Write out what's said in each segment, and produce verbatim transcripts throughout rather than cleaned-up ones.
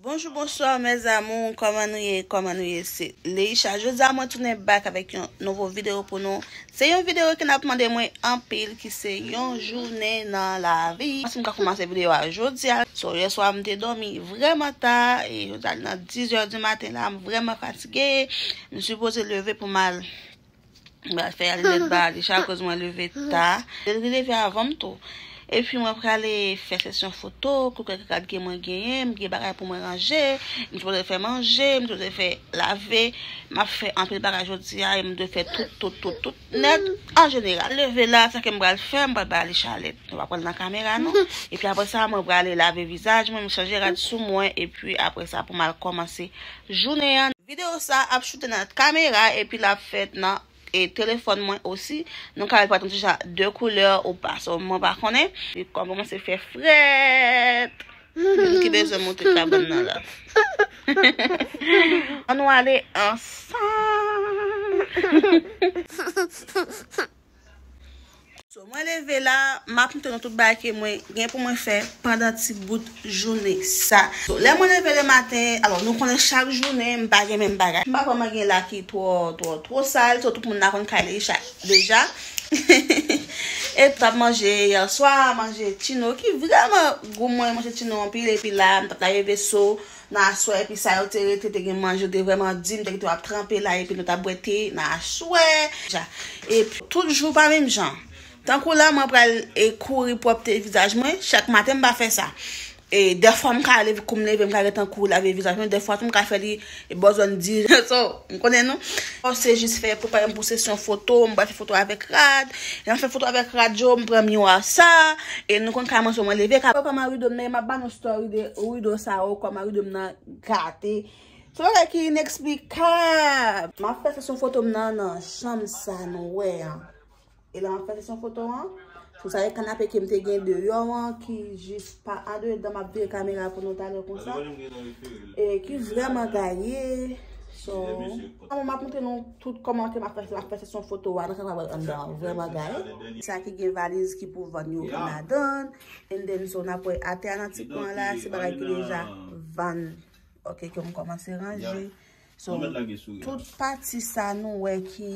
Bonjou, bonswa, mes amours. Kòman nou ye? Kòman nou ye? Se Leisha. Jodi a, mwen tounen back avèk yon nouvo videyo pou nou. Se yon videyo ki n ap mande mwen anpil, ki se yon jounen nan lavi. Si m ka kòmanse videyo a jodi a. So, yè swa, m te dòmi vrèman ta. E jodi a, li nan diz è di maten la, m vrèman fatige. M sipoze leve pou m al Mwen fè alèt ba Alisha akoz mwen leve ta. Li leve avan m tou. Epi mwen prale fè sesyon foto, kou kèk rad ke mwen genyen, m gen bagay pou mwen ranje, m sipoze fè manje, m sipoze fè lave, m ap fè anpil bagay jodi a, e m dwe fè tout, tout, tout, tout nèt an jeneral. Leve la, sa ke m pral fè, m pral ba Alisha alèt. Nou pa pral nan kamera, non. Epi apre sa, mwen prale lave vizaj mwen, m chanje rad sou mwen, epi apre sa, pou m al kòmanse jounen an. Videyo sa ap choute nan kamera epi l ap fèt nan e telefòn mwen osi. Nou ka wè l pral yon ti jan de koulè ou pa. So, mwen pa konnen. Li kòmanse fè frèt. Ki bezwen monte kabann nan la. Ann nou ale ansanm. So, mwen leve la, m ap montre nou tout bagay ke mwen gen pou mwen fè pandan ti bout jounen sa. So, lè mwen leve le maten, alò, nou konnen chak jounen, m pa gen menm bagay. M pa vrèman gen la ki twò, twò, twò sal, so, tout moun la konn kay Leisha deja. E m t ap manje yè swa, manje tchino, ki vrèman gou mwen manje tchino anpil, epi la, m t ap lave veso, nan aswè, epi sa yo te rete, te gen manje, yo te vrèman di, m te kite yo ap tranpe la, epi nou t ap bwè te nan aswè. Ja. Epi, tout jou pa menm jan. Tankou la, mwen pral e kouri pwòpte vizaj mwen, chak maten m pa fè sa. E dèfwa m ka leve, kou m leve, m ka gentan kouri lave vizaj mwen, dèfwa tou m ka fè li e bò zòn di. So, m konnen nou. Bon, se jis fè prepare m pou sesyon foto, m pral fè foto avèk rad. Lè m fè foto avèk rad yo, m pran miwa sa. E nou konn kay mwen, so mwen leve, ka pa m a rido m nan, e m ap ba nou story de rido sa yo, kòman rido m nan gate. Se yon bagay ki ineksplikab. M ap fè sesyon foto m nan, nan chanm sa nou wè an. E lè m ap fè sesyon foto an, sou sa e kanape ke m te gen deyò an, ki jis pa andedan, m ap vire kamera pou nou talè konsa. E ki vrèman gaye. So, m ap montre nou tout kòman ke m ap fè, m ap fè sesyon foto a, nou kapab wè anndan an vrèman gaye. Sa ki gen valiz ki pou vann yo ladan. And then, so, n ap wè atè a nan ti kwen la, se bagay ki deja vann. Ok, ke m kòmanse ranje. So, tout pati sa nou wè ki,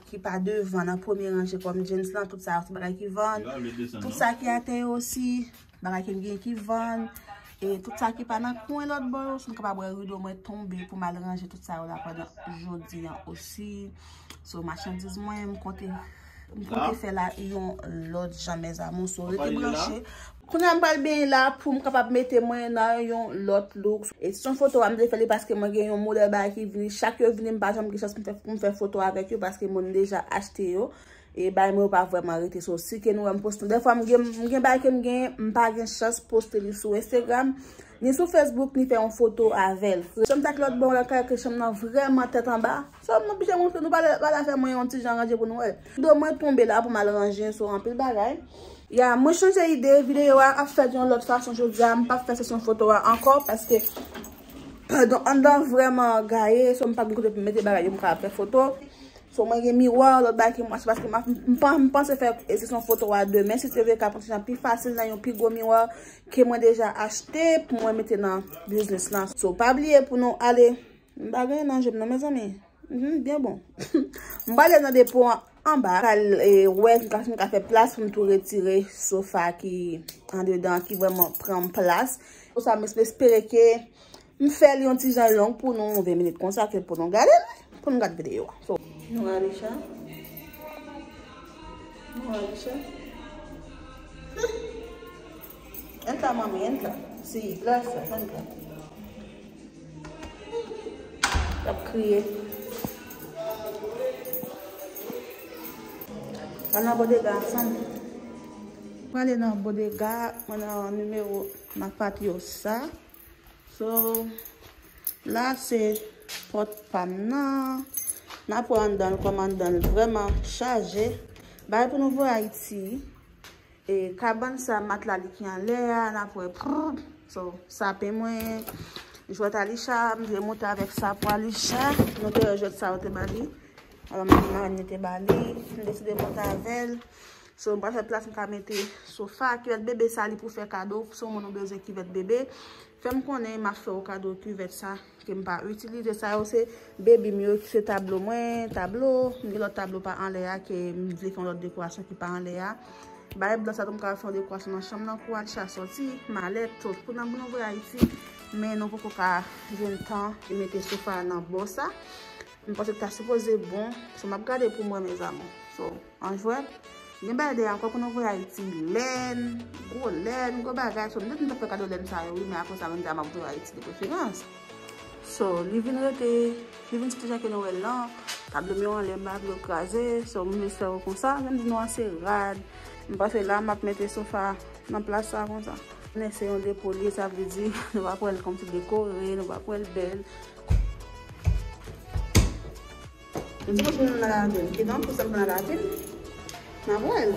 ki pa devan nan premye ranje kòm jeans lan, tout sa, se bagay ki vann. Tout sa ki atè yo osi, bagay ke m gen ki vann. E tout sa ki pa nan kwen lòt bò yo, si m kapab wè rido mwen tonbe pou m al ranje tout sa yo la pandan jodi an osi. So, machandiz mwen, m konte, m konte fè la yon lòt jan, mes amours. So, rete branche. Kounye a m pral benyen la pou m kapab mete mwen nan yon lòt look. E sesyon foto a, m te fè li paske mwen gen yon modèl bagay ki vini. Chak yo vini, m pa janm gen chans pou m fè, pou m fè foto avèk yo paske moun deja achte yo. E bagay mwen yo pa vrèman rete. So, si ke nou wè m poste, dèfwa m gen, m gen bagay ke m genyen, m pa gen chans poste li sou Instagram, ni sou Facebook, ni fè yon foto avè l. Chanm sa ki lòt bò la, kay ke chanm nan vrèman tèt anba. So, m oblije montre nou, pa lè, pa lè fè mwen yon ti jan ranje pou nou wè. Rido mwen tonbe la pou m al ranje, so anpil bagay. Ya, mwen chanje ide, videyo a ap fèt yon lòt fason jodi a, m p ap fè sesyon foto a ankò, paske padon, anndan vrèman gaye, so m pa gen kote pou m mete bagay yo, m ka ap fè foto. So, mwen gen miwa, lòt bagay ke m achte, paske m ap, m pa, m panse fè sesyon foto a demen, si Dye vle, ka pran ti jan pi fasil nan yon pi gwo miwa ke mwen deja achte pou mwen mete nan biznis lan. So, pa bliye pou nou ale, m pa gen nan je m non, mezanmi. Mhm, byen bon. M prale nan depo an anba, pral, e, wè si m ka, si m ka fè plas pou m tou retire sofa ki andedan, ki vrèman pran plas. Pou sa, m espere ke m fè li yon ti jan long pou nou, ven minit konsa, ke pou nou gade l, pou nou gade videyo a. So, nou Alisha. Nou Alisha. Entra, mami, entra. Sí, gracias, entra. L ap kriye. Al nan bodega ansanm. Prale nan bodega, mwen nan nimewo nan patio sa. So, la se pòt pa m nan. N ap wè anndan l, kòman anndan l vrèman chaje. Bagay pou nou voye Ayiti. E kabann sa, matla li ki anlè a, n ap wè, prrr. So, sapen mwen, jwèt Alisha, m te monte avèk sa pou Alisha. Nou te wè jwèt sa yo te ba li. Alò, m te mari, m te ba li. M deside monte avè l. So, m pral fè plas m ka mete sofa. Kivèt bebe sa, li pou fè kado. Si w moun ou bezwen kivèt bebe, Fè m konnen, m ap fè w kado kivèt sa ke m pa itilize. Sa yo se baby m yo, ki se tablo mwen, tablo, m gen lòt tablo pa anlè a ke m vle fè yon lòt dekorasyon ki pa anlè a. Bagay blan sa tou, m ka fè yon dekorasyon nan chanm nan kou Alisha sòti, malèt, tout pou nan, pou nou voye Ayiti. Men nou poko ka jwenn tan e mete sofa nan bò sa. M panse ki ta sipoze bon. So, m ap gade pou m wè, mes amours. So, an jwèt. Gen bagay deyò ankò pou nou voye Ayiti. Lèn, gwo lèn, gwo bagay. So, m te di m t ap fè kado lèn sa yo, wi, men apre sa, m di a m ap voye Ayiti de preferans. So, li vin rete, li vin soti jan ke nou wè l lan. Tablo m yo anlè, m pa vle yo kraze. So, m vle fè yo konsa. Jan m di nou an, se rad. M panse la, m ap mete sofa nan plas sa konsa. Men se yon depo li ye, sa vle di, nou p ap wè l kòmsi dekore, nou p ap wè l bèl. Mwen di konsa m nan laven. Kidonk, pou sa m nan laven, m ap wè l.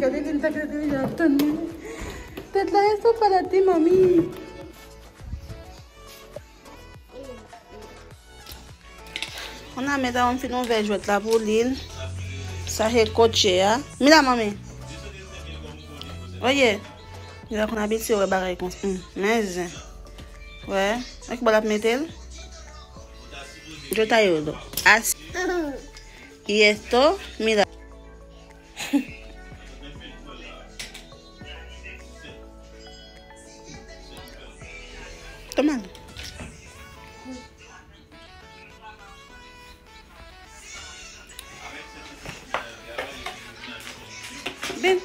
Gade li, m ta gade li, jan tann li. Tèt la, e sa pa la ti manmi. Kounye a, medam, m fin ouvè jwèt la pou li. Sa se kotche a. Mila, manmi. Oye. Mila konn abitye wè bagay konsa. Hmm, men zen. Wè. Nan ki bò l ap mete l? Yo ta yo do. As. Yesto. Mila. Toma. Bin.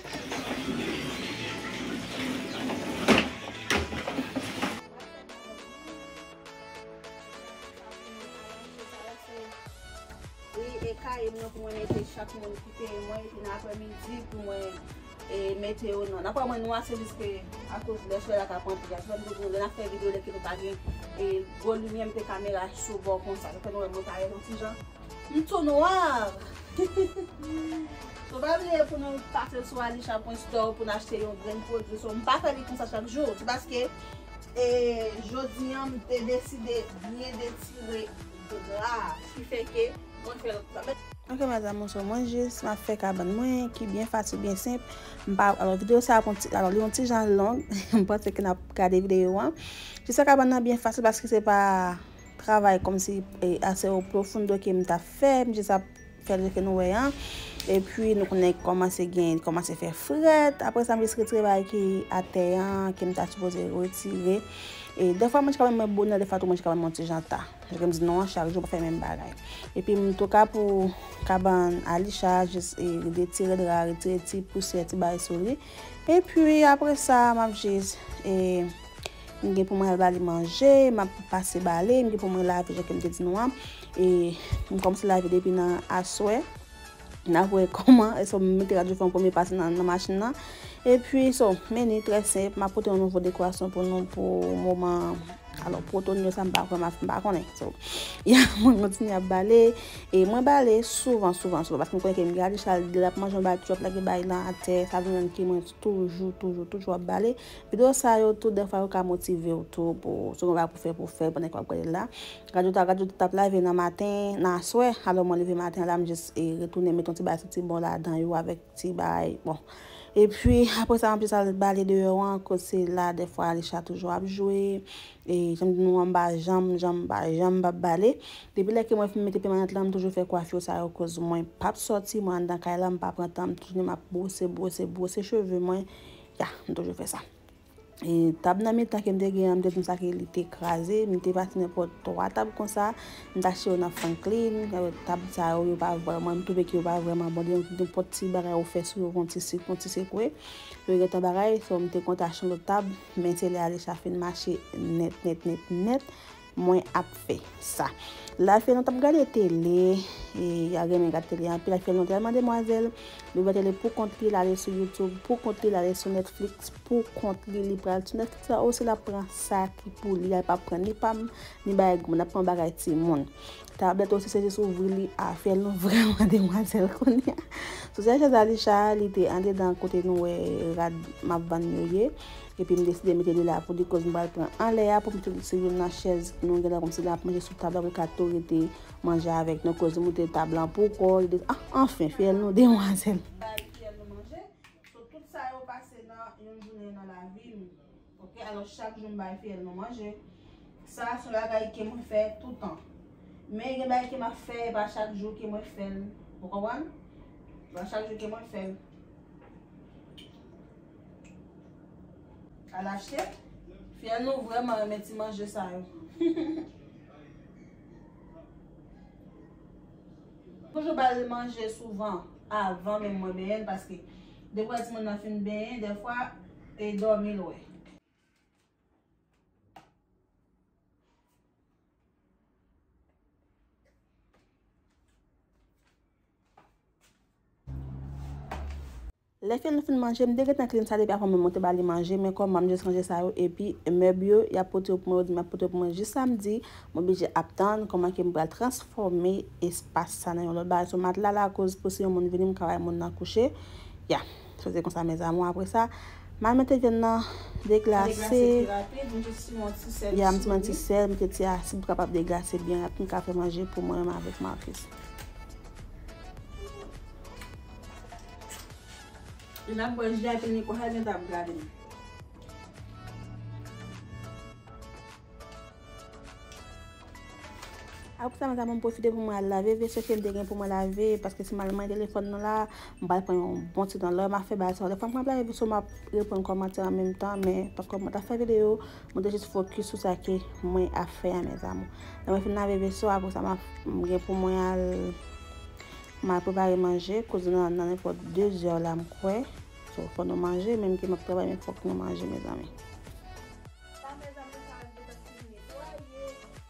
Li e kaye m nan pou mwen mete chak moun ki peye mwen, epi nan aprèmidi pou mwen e mete yo nan. Nan aprè mwen nwa, se jis ke akoz lè solèy la ka pran pye a. Se pa m di nou, lè n ap fè videyo, lè ke nou pa gen e gwo limyè, mete kamera sou bò konsa. Sa fè nou wè mwen parèt yon ti jan. M tou nwa. So, pa bliye pou nou pase sou Alisha pwen store pou n achte yon grenn pwodui. So, m pa fè li konsa chak jou. Se paske, e, jodi a, m te deside byen detire dra a, ki fè ke mwen fè l. Ok, mes amours, so mwen jis, m ap fè kabann mwen, ki byen fasil, byen senp. M pa, alò, videyo sa a, alò, li yon ti jan long. M panse ke n ap gade videyo an. Jis fè kabann nan byen fasil paske se pa travay kòmsi, e, ase o profundo ke m t ap fè, m jis ap fè l jan ke nou wè an. Epi nou konnen kòmanse gen, kòmanse fè frèt. Apre sa, m jis retire bagay ki atè an, ke m ta sipoze retire. E dèfwa mwen chita mwen bonè, dèfwa tou mwen chita mwen ti jan ta. Jan ke m di nou an, chak jou pa fè menm bagay. Epi m tou ka pou kabann Alisha, jis, e, retire dra, retire ti pousyè, ti bagay sou li. Epi apre sa, m ap jis, e, M gen pou mwen al ba li manje, m ap pase ba li, m gen pou mwen lave, jan ke m te di nou an. E m kòmanse lave depi nan aswè. N ap wè kòman, e so m mete rad yo fè yon premye pase nan, nan machin nan. Epi, so, meni trè senp, m ap pote yon nouvo dekorasyon pou nou pou moman. Alò, pou otonn yo sa, m pa kwè, m ap, m pa konnen. So, ya, mwen kontinye ap bale. E mwen bale souvan, souvan, souvan. Paske m konnen ke m gen Alisha, lè l ap manje yon bagay, toujou ap lage bagay lan atè, sa vin rann ke mwen toujou, toujou, toujou ap bale. Videyo sa yo tou, dèfwa yo ka motive w tou pou, si w gen bagay pou fè, pou fè l pandan ke w ap gade l la. Rad yo ta, rad yo t ap lave nan maten, nan aswè, alò mwen leve maten an la, m jis, e, retounen mete yon ti bagay sou ti bò ladan yo avèk ti bagay, bon. Epi, apre sa, m ap jis al bale deyò an, kote se la, dèfwa, Alisha toujou ap jwe. E, jan m di nou an, m pa janm, janm, m pa janm p ap bale. Depi lè ke mwen fin mete pemanant lan, m toujou fè kwafi sa yo, koz mwen p ap sòti, mwen anndan kay la, m pa pran tan, m toujou m ap bwose, bwose, bwose cheve mwen. Ya, m toujou fè sa. E tab nan mitan ke m te gen an, m te di m sa ke li te kraze, m te pase nenpòt twa tab konsa, m t achte yo nan Franklin, e, tab sa yo, yo pa vrèman, m twouve ke yo pa vrèman bon, de nenpòt ti bagay ou fè sou yo, yon ti sik, yon ti sekwe, yo gentan bagay, so m te konte achte yon lòt tab, men se lè Alisha fin mache nèt, nèt, nèt, nèt, mwen ap fè sa. Lè l fini, nou t ap gade tele, e, y a renmen gade tele anpil, lè l fini, nou tèlman demwazèl, li ouvè tele pou kont li, l ale sou YouTube, pou kont li, l ale sou Netflix, pou kont li, li pral sou Netflix la osi, l ap pran sa ki pou li, l ap pran ni pa m, ni bagay granmoun, l ap pran bagay timoun. Tablèt osi, se jis ouvri li a fè l, nou vrèman demwazèl kounye a. Sou sèl chèz Alisha, li te andedan kote nou wè rad m ap vann yo ye. Epi m deside mete li la pou li, koz m pral pran anlè a pou m mete l sou youn nan chèz nou gentan kòmsi l ap manje sou tab la pou l ka tou rete manje avèk nou, koz li moute tab lan pou kò l, li de-, ah, anfen, fiyèl nou demwazèl. Fiyèl nou manje. So, tout sa yo pase nan yon jounen nan lavi m. Ok? Alò, chak jou m bay fiyèl mwen manje. Sa se yon bagay ke mwen fè toutan. Men gen bagay ke m ap fè, e pa chak jou ke mwen fè l. Ou konprann? E pa chak jou ke mwen fè l. Al achte. Fiyèl nou vrèman renmen ti manje sa yo. Toujou ba l manje souvan avan menm mwen benyen l, paske depi w wè timoun nan fin benyen, dèfwa, e dòmi l wè. Lè fiyèl nou fin manje, m te gentan clean sa depi avan menm mwen te ba li manje, men kòman m jis ranje sa yo, epi mèb yo, y ap pote yo pou mwen, yo di m y ap pote yo pou mwen jis samdi, m oblije ap tann kòman ke m pral transfòme espas sa nan yon lòt bagay. So, matla la, akoz pou si yon moun vini, m ka bay moun nan kouche. Ya, so se konsa, mes amours. Apre sa, m al mete vyann nan deglase. Deglase pi rapid, m jis simen yon ti sèl. Ya, m simen yon ti sèl, m mete ti asid pou kapab deglase byen rapid, m ka fè manje pou mwen menm avèk Marcus. Lè n ap bwè ji a, epi Nico sa gen t ap gade m. Apre sa, mes amours, m pwofite pou mwen al lave veso ke m te gen pou mwen lave, paske si m al manyen telefòn nan la, m pral pran yon bon ti tan. Lè m ap fè bagay sa yo, lè fwa m ap lave veso, m ap reponn kòmantè an menm tan, men paske mwen t ap fè videyo, mwen te jis fokis sou sa ke mwen ap fè a, mes amours. Lè mwen fin lave veso, apre sa, m ap, m gen pou mwen al, m al prepare manje, kouzin nan, nan nenpòt de zè la, m kwè. So, fò nou manje, menm ke m ap travay, men fòk nou manje, mezanmi. Sa, mezanmi, sa deja fini netwaye.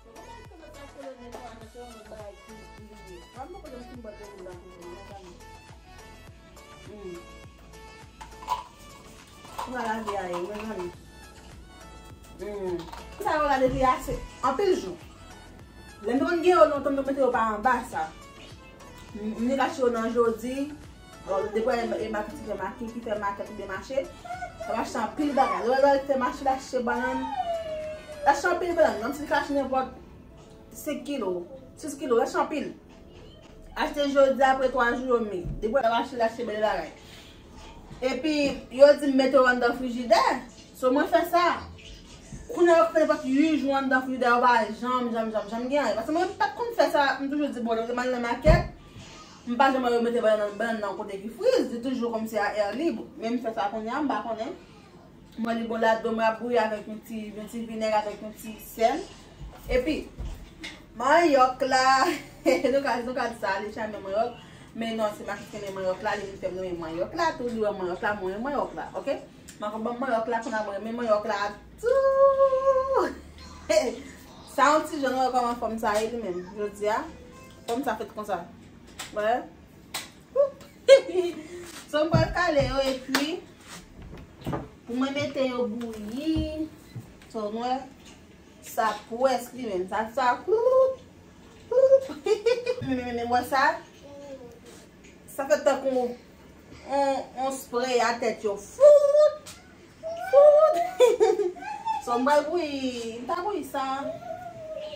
Yo pa fè sa pou yo netwaye, men se yon lòt bagay ki bliye. Mwen poko janm fin bwè dlo nan kouzin, mezanmi. Hmm. Pou sa lave a ye, mezanmi. Hmm. Sa yo gade li ase anpil jou. Lè m te konn gen yo lontan, m te mete yo pa anba sa. M, m vin achte yo nan jodi. Bon, depi e, e ma pitit fè maki, ki fè makèt oubyen mache. L ap achte anpil bagay. Lè, lè l fè mache, l achte bannann. L achte anpil bannann. Menm si li ka achte nenpòt senk kilo, sis kilo, l achte anpil. Achte jodi, apre twa jou, yo mi. Depi l ap achte, l achte bèl bagay. Epi, yo di m mete yo anndan frijidè. So, mwen fè sa. Kounye a, yo fè nenpòt uit jou anndan frijidè, yo pa janm, janm, janm, janm gen anyen. Paske mwen pa t konn fè sa, m toujou di, bon, lè m al nan makèt, m pa janm wè yo mete bannann, bannann nan kote ki friz, li toujou kòmsi a air libre. Men m fè sa kounye a, m pa konnen. Mwen li bon ladan, mwen ap bouyi avèk yon ti, yon ti vinèg, avèk yon ti sèl. Epi, manyòk la, nou ka, nou ka di sa, Alisha renmen manyòk. Men non, se Marcus ki renmen manyòk la, li vin fè m renmen manyòk la, tou li wè manyòk la, mwen renmen manyòk la, oke? Marco ban m manyòk la, kounye a mwen renmen manyòk la tou. Sa yon ti jan, nou wè kòman fòm sa ye li menm, jodi a. Fòm sa fèt konsa. Wè. So, m pral kale yo epi pou mwen mete yo bouyi. So, nou wè, sa pwès li menm. Sa, sa, kloup, kloup. Men, men, men, men, wè sa? Sa fè tankou on, on spray a tèt yo. Fout! Fout! So, m pral bouyi, m ta bouyi sa.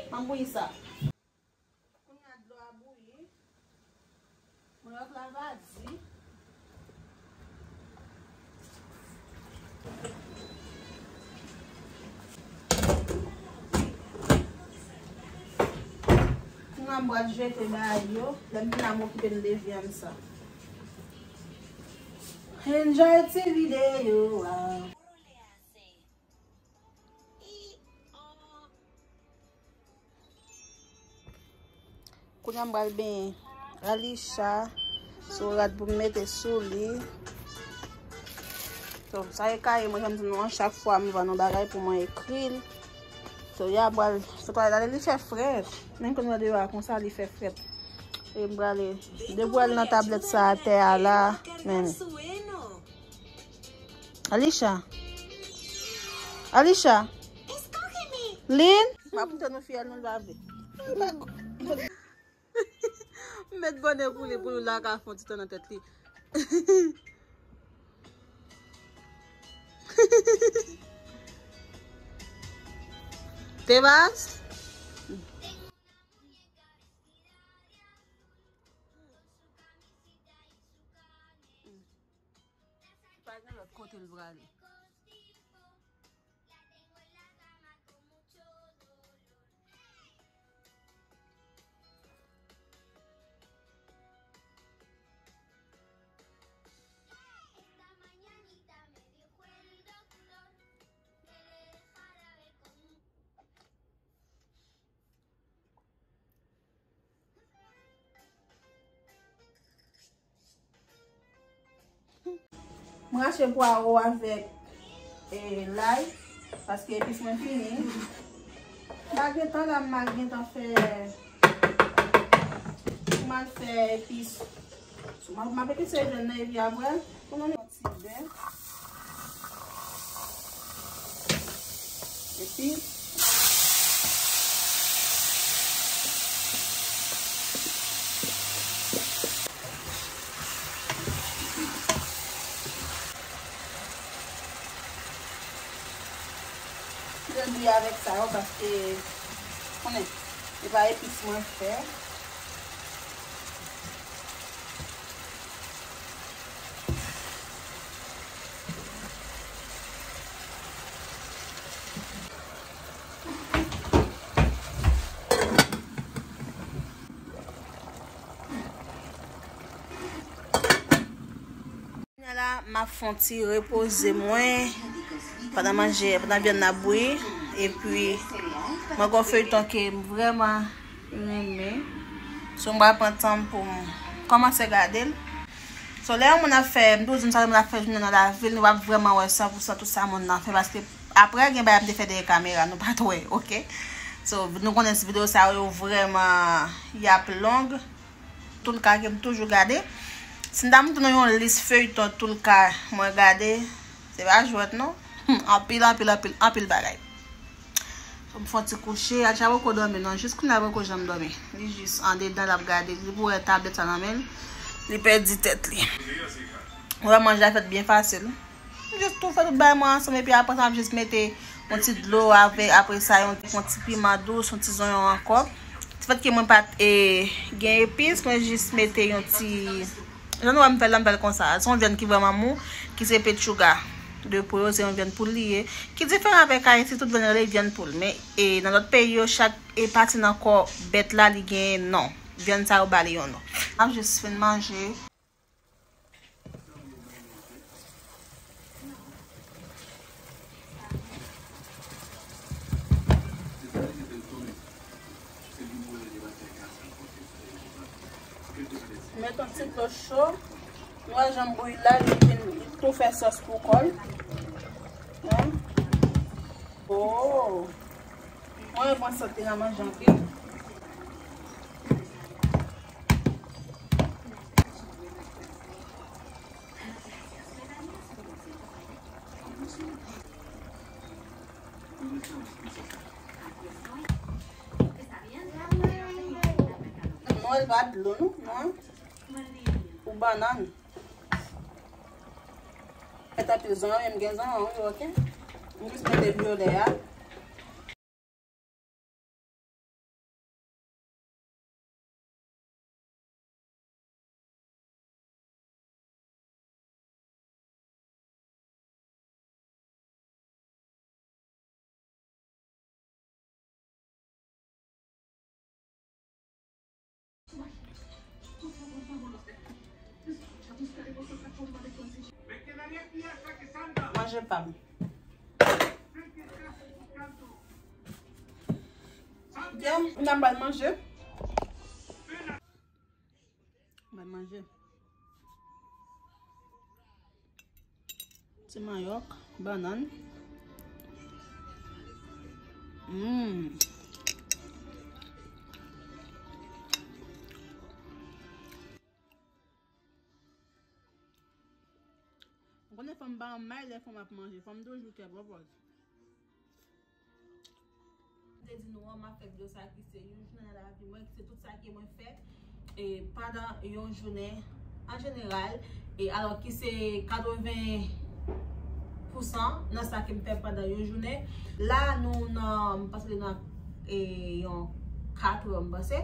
M ap bouyi sa. Kounye a dlo a bouyi. Manyòk la va di. Kounye a m pral jete bagay yo. Lè m vin la, m okipe m de vyann sa. Enjoy ti videyo a. Kounye a m pral benyen Alisha sou rad pou m mete sou li. So, sa e kaye mwen, janm di nou an, chak fwa m vann yon bagay pou mwen ekri l. So, ya m pral fè twalèt la, li fè frèt. Menm ke nou wè deyò a konsa, li fè frèt. E m prale debwèl nan tablèt sa atè a la, men. Alisha. Alisha. Lin. M ap tann yon fiyèl nou lave. M met bòne pou li, pou li la ka fè yon ti tan nan tèt li. Tebas. Pa gen lòt kote l prale. M rache pwawo avèk, e, lay, paske epis mwen fini. M pa gen tan la, m al gen tan fè, m al fè epis. M ap, m ap epise vyann nan epi apre, pou nou met yon ti bè. Epi, m te bouyi avèk sa yo paske, konnen, se pa epis mwen fè. Kounye a la, m ap fè yon ti repoze mwen pandan manje, pandan vyann nan ap bouyi. Epi, mwen gen yon feyton ke m vrèman renmen. So, m pral pran tan m pou m kòmanse gade l. So, lè yon moun ap fè, m toujou di m sa, lè moun ap fè jounen nan lavil, nou p ap vrèman wè san pou san tout sa moun nan fè, paske apre, gen bagay m te fè dèyè kamera, nou pa t wè, oke? So, nou konnen videyo sa yo vrèman, y ap long. Tout ka ke m toujou gade. Si m ta montre nou yon lis feyton tout ka mwen gade, se pa jwèt non. Anpil, anpil, anpil, anpil bagay. Fò m fè yon ti kouche. Alcha poko dòmi non. Jis kounye a poko janm dòmi. Li jis andedan l ap gade. Li pou wè tablèt sa nan men l. Li pèdi tèt li. Wè manje a fèt byen fasil. M jis tou fè tout bagay mwen ansanm epi apre sa m ap jis mete yon ti dlo avè, apre sa yon, yon ti piman dous, yon ti zonyon ankò. Ti fèt ke mwen pa t, e, gen epis, mwen jis mete yon ti, jan nou wè m fè l la, m fè l konsa. Se yon vyann ki vrèman mou, ki se pechuga de pollo, se yon vyann poul li ye. Ki diferan avèk Ayiti, tout vyann yo rele vyann poul. Men, e, nan lòt peyi yo, chak, e, pati nan kò bèt la, li gen non. Vyann sa yo ba li yon non. M ap jis fin manje. Met yon ti dlo cho. Nou wè jan m bouyi la, li vin, li tou fè sòs pou kò l. Wi. Oh. Mwen, mwen santi nan manje anpil. Nwèl pa dlo, non, non. Pou bannann. Mèt anpil zanmi, m gen zanmi, wi, oke. M jis mete vyolè a. Manje pa m. Byen, m ap bay manje. Bay manje. Ti manyòk, bannann. Mm. Ou konnen fanm pa anmay lè fanm ap manje, fanm toujou kè pwòpòz. M te di nou an, m ap fè videyo sa ki se yon jounen nan lavi mwen, ki se tout sa ke mwen fè, e, pandan yon jounen an jeneral, e, alò ki se katreven pousan nan sa ke m fè pandan yon jounen. La, nou nan, m panse li nan, e, yon kat è, m panse.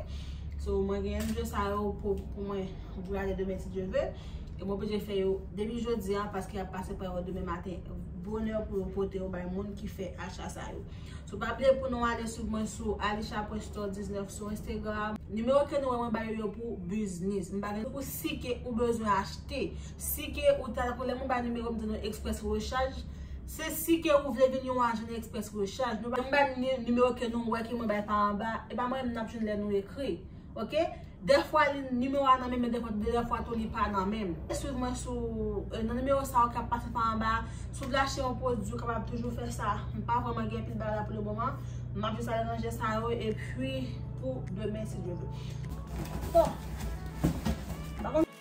So, mwen gen videyo sa yo pou, pou mwen gade demen, si Dye vle. E mwen oblije fè yo depi jodi a, paske y ap pase pa yo demen maten bonè pou yo pote yo bay moun ki fè acha sa yo. So, pa bliye pou nou ale swiv mwen sou Alisha Prestore diznèf sou Instagram. Nimewo ke nou wè mwen ba yo yo pou biznis. M pa gen pou si ke ou bezwen achte. Si ke ou ta, tankou lè mwen ba nimewo m di nou Express Recharge, se si ke ou vle vin yon ajan nan Express Recharge. Nou ba, m ba ni-, nimewo ke nou wè ke mwen bay pa anba, e pa mwen menm n ap jwenn lè nou ekri. Oke? Dèfwa li nimewo a nan men m, men dèfwa, dèfwa tou li pa nan men m. Swiv mwen sou, eh, nan nimewo sa yo k ap pase pa anba. Si w vle achte yon pwodui, ou kapab toujou fè sa. M pa vrèman gen pil bagay la pou le moman. M ap jis al ranje sa yo, epi pou demen, si Dye vle. Bon. Pa konn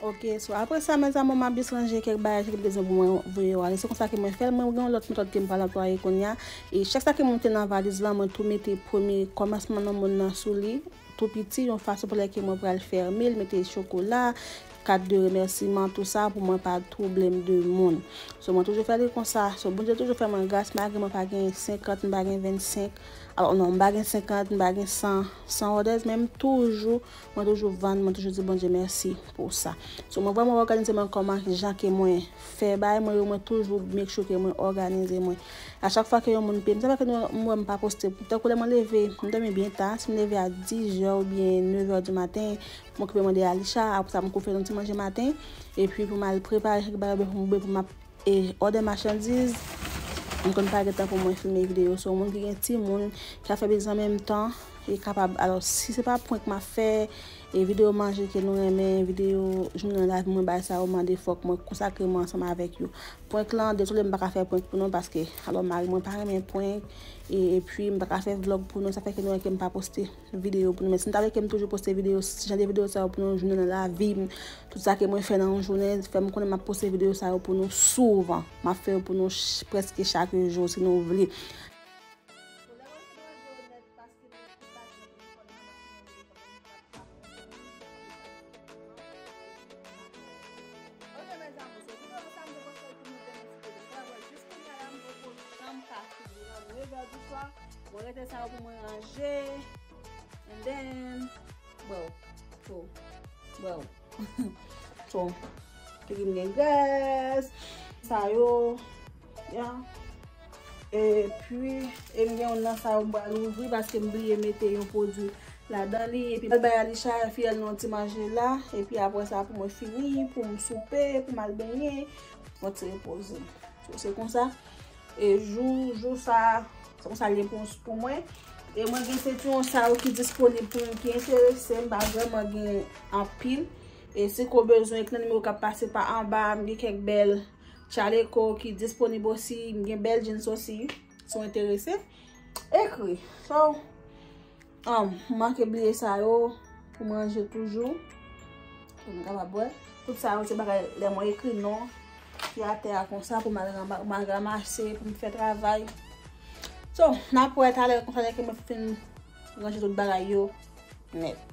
Ok, so apre sa, mes amours, m ap jis ranje kèk bagay ki m te bezwen pou mwen voye yo ale. Se konsa ke mwen fè l. Mwen gen yon lòt metòd ke m pral anplwaye kounye a. E chak sa ke m te nan valiz la, mwen tou mete premye kòmansman nan mòn nan sou li, tou piti, yon fason pou lè ke mwen pral fèmen l, mete chokola, kat de remèsiman, tou sa, pou mwen pa twouble m de moun. So, mwen toujou fè li konsa. So, Bondye toujou fè mwen gras, malgre mwen pa gen senkant, m pa gen vennsenk. Alò, non, m pa gen senkant, m pa gen san, san orders, men m toujou Mwen toujou vann, mwen toujou di Bondye mèsi pou sa. So, mwen vrèman òganize mwen kòman jan ke mwen fè bagay mwen yo, mwen toujou make sure ke mwen òganize mwen. A chak fwa ke yon moun peye m, se pa ke nou, mwen m pa poste. Tankou lè mwen leve, m dòmi byen ta, si m leve a dis è oubyen nèf è di maten, m okipe mwen de Alisha, apre sa m kou fè yon ti manje maten, epi pou m al prepare kèk bagay oubyen pou m, pou m ap e òdè machandiz, m konn pa gen tan pou mwen filme videyo. So, moun ki gen timoun, ki ap fè biznis an menm tan, e kapab. Alò, si se pa prank m ap fè, e videyo manje ke nou renmen, videyo jounen nan lavi mwen, bagay sa yo mande fòk mwen konsakre mwen ansanm avèk yo. Prank lan, dezole, m pa ka fè prank pou nou, paske, alò, mari mwen pa renmen prank, e, epi m pa ka fè vlòg pou nou, sa fè ke nou wè ke m pa poste videyo pou nou. Men si m ta vle ke m toujou poste videyo, jan de videyo sa yo pou nou jounen nan lavi m, tout sa ke mwen fè nan yon jounen, fè m konnen m ap poste videyo sa yo pou nou souvan. M ap fè yo pou nou ch-, prèske chak jou, si nou vle. Ok, mes amours, se videyo sa m te poste pou nou demen, si Dye vle. Jis kounye a la, m poko janm ka fini. Nan nèf è di swa, mwen rete sa yo pou mwen ranje. And then, bro, so, bro, so, figi m gen grès, sa yo, ya. Epi, e m gen youn nan sa yo m pral ouvri paske m bliye mete yon pwodui ladan li. Epi, m al bay Alisha, fiyèl nan ti manje la. Epi, apre sa, pou mwen fini, pou m soupe, pou m al benyen, mwen ti repoze. So, se konsa. E jou, jou sa, se konsa l ye pou, pou mwen. E mwen gen sentiwon sa yo ki disponib pou moun ki enterese, m pa vrèman gen anpil. E si ke w bezwen, ekri nan nimewo k ap pase pa anba, m gen kèk bèl chaleko ki disponib osi, m gen bèl jeans osi, si w enterese, ekri. So, Um, m manke bliye sa yo pou m ranje toujou. Pou m kapab wè. Tout sa yo se bagay lè mwen ekri non ki atè a konsa pou m al ranma-, m al ranmase, pou m fè travay. So, n ap wè talè konsa lè ke mwen fin ranje tout bagay yo nèt.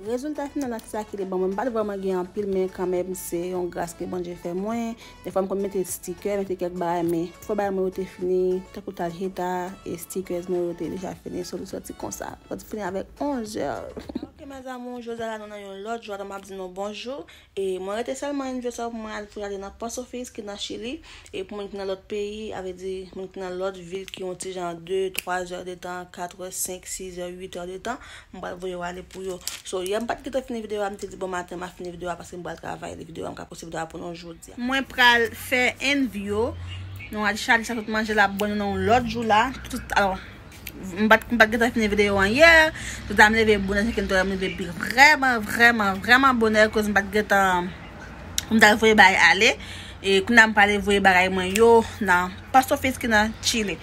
Rezilta final la, se sa ki te ban mwen. M pa t vrèman gen anpil, men kanmenm, se yon gras ke Bondye fè mwen. Dèfwa m konn mete sticker, mete kèk bagay, men fò bagay mwen yo te fini, tankou talheta, e stickers mwen yo te deja fini, so li sòti konsa. Sòti fini avèk onz è. Ok, mes amours, jodi a la nou nan yon lòt jou, atò m ap di nou bonjou. E mwen rete sèlman yon jou sa pou mwen al, pou ale nan post office ki nan Chili. E pou moun ki nan lòt peyi, a vle di moun ki nan lòt vil ki yon ti jan de, twa è de tan, kat è, senk, sis è, uit è de tan, m pral voye yo ale pou yo. So, yè m pa t gentan fini videyo a, m te di bon maten m a fini videyo a paske m pral travay. Li videyo a m ka poste videyo a pou nou jodi a. Mwen pral fè envyo. Nou al chale sa tout manje la, bon, nou nan yon lòt jou la. Tout, alò, m pa t, m pa t gentan fini videyo an yè. Jodi a m leve bonè, se ke m te wè m leve bi-, vrèman, vrèman, vrèman bonè, koz m pa t gentan, pou m t al voye bagay ale. E kounye a m prale voye bagay mwen yo nan post office ki nan Chile.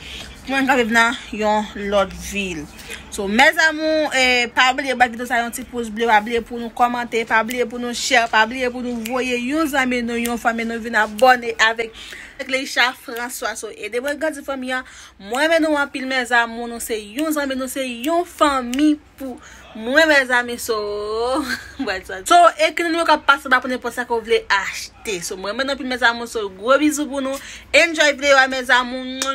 Pou moun k ap viv nan yon lòt vil. So, mes amours, eh, pa bliye ba videyo sa yon ti pous ble, pa bliye pou nou kòmante, pa bliye pou nou share, pa bliye pou nou voye yon zanmi nou, yon fanmi nou vin abòne avèk, avèk Leisha François. So, ede mwen grandi fanmi an. Mwen renmen nou anpil, mes amours, nou se yon zanmi, nou se yon fanmi pou mwen, mes amours. So, m pral sa. So, ekri nan nimewo k ap pase ba pou nenpòt sa ke w vle achte. So, mwen renmen nou anpil, mes amours. So, gwo bizou pou nou. Enjoy videyo a, mes amours.